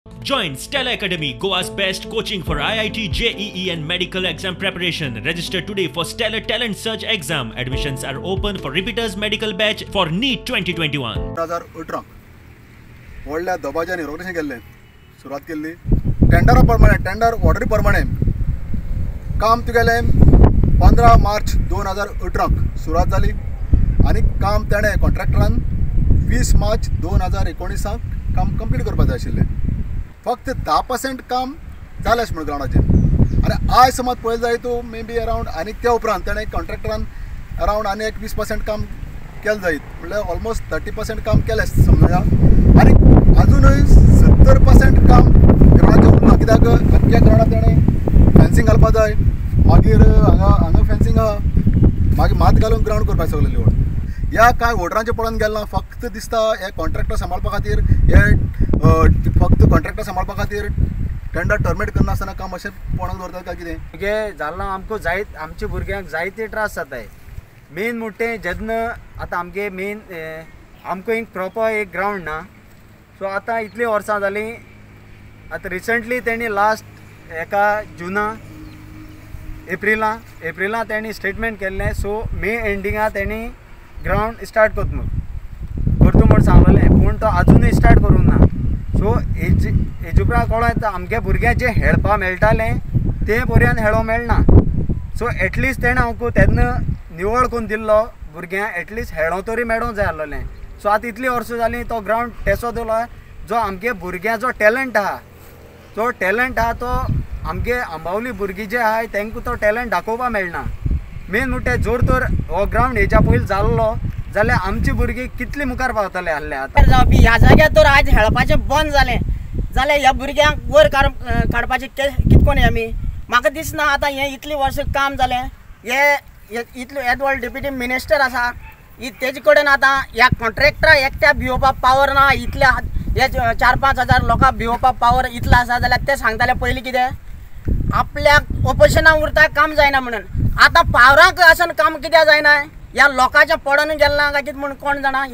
Join Stella Academy, Goa's best coaching for IIT, JEE and medical exam preparation. Register today for Stellar Talent Search exam. Admissions are open for repeaters medical batch for NEET 2021. 2018 व्हडल्या दबाज्यांनी रोगडेशें केल्लें, सुरवात केल्ली टेंडरा प्रमाणे, tender ऑर्डरी प्रमाणे काम तुगेलें 15 मार्च 2018 सुरवात जाली आनी काम तेणें कॉन्ट्रॅक्टरान 20 मार्च 2019 काम कंप्लीट करपाक जाय आशिल्लें. फक्त 10% काम जालें अशें म्हण ग्रावंडाचेर. आनी आयज समज पळयलें जाय तूं मे बी अरावंड आनी त्या उपरांत तेणें कॉन्ट्रॅक्टरान अरावंड आनी एक 20% काम केलें जायत, म्हणल्यार ऑलमोस्ट 30% काम केलें समजुया. आनी आजुनूय 70% काम ग्रावंडाचें उरलां, कित्याक आख्ख्या ग्रावंडार तेणें फेन्सींग घालपा जाय, मागीर हांगा हांगा फेन्सींग आहा, मागीर मात घालून ग्रावंड करपाक सगळें लेवड. ह्या कांय वोटरांचें पळोवन गेलें ना, फक्त दिसता हे कॉन्ट्रॅक्टर सांबाळपा खातीर, हे फक्त कॉन्ट्रॅक्टर सांबाळपा खातीर टेंडर टर्मिनेट करनासतना काम अशें पळोवन दवरतात काय कितें. भुरगे जालां आमकां जायत, आमच्या भुरग्यांक जायते त्रास जाताय. मेन म्हणटा जेन्ना आतां आमगे मेन आमकां एक प्रोपर एक ग्रावंड ना. सो आतां इतलीं वर्सां जालीं, आतां रिसंटली तेणी लास्ट एका जुना एप्रिला तेणी स्टेटमेंट केल्लें. सो मे एंडिंगा तेणी ग्रावंड स्टार्ट करता म्हूण सांगलेलें, पूण तो आजुनूय स्टार्ट करूंक ना. सो हेजे उपरांत कळोन येता आमगे भुरग्यांक जें खेळपा मेळटालें तें पर्यंत खेळोंक मेळना. सो एटलिस्ट तेणें आमकां तेन्ना निवळ करून दिल्लो भुरग्यांक एटलिस्ट खेळोंक तरी मेळोंक जाय आसलेलें. सो आतां इतलीं वर्सां जालीं तो ग्रावंड तेसो दिलो, जो आमगे भुरग्यां जो टॅलंट आहा, जो टॅलंट आहा तो आमगे आंबावली भुरगीं जे आहाय तांकां तो टॅलंट दाखोवपाक मेळना. मेन म्हणटा जर तर हो ग्रावंड हेच्या पयलीं जाल्लो जाल्यार आमची भुरगीं कितली मुखार पावतले आहले. आतां जावपी ह्या जाग्यार तर आयज खेळपाचें बंद जालें जाल्यार ह्या भुरग्यांक वयर काडपाचें कितकोन आमी म्हाका दिसना. आतां हें इतलीं वर्सां काम जालें, हे इतलो येदो व्हडलो डेप्युटी मिनिस्टर आसा, तेजे कडेन आतां ह्या कॉन्ट्रॅक्टरा एकट्या भिवोवपाक पावर ना. इतल्या हे 4-5 हजार लोकांक भिवोवपाक पावर इतलो आसा जाल्यार ते सांगताले पयलीं कितें आपल्याक ओपोजिशनाक उरता काम जायना म्हणून. आतां पावराक आसून काम कित्याक जायना, ह्या लोकांचें पडोन गेलें ना काय कितें म्हूण कोण जाणा.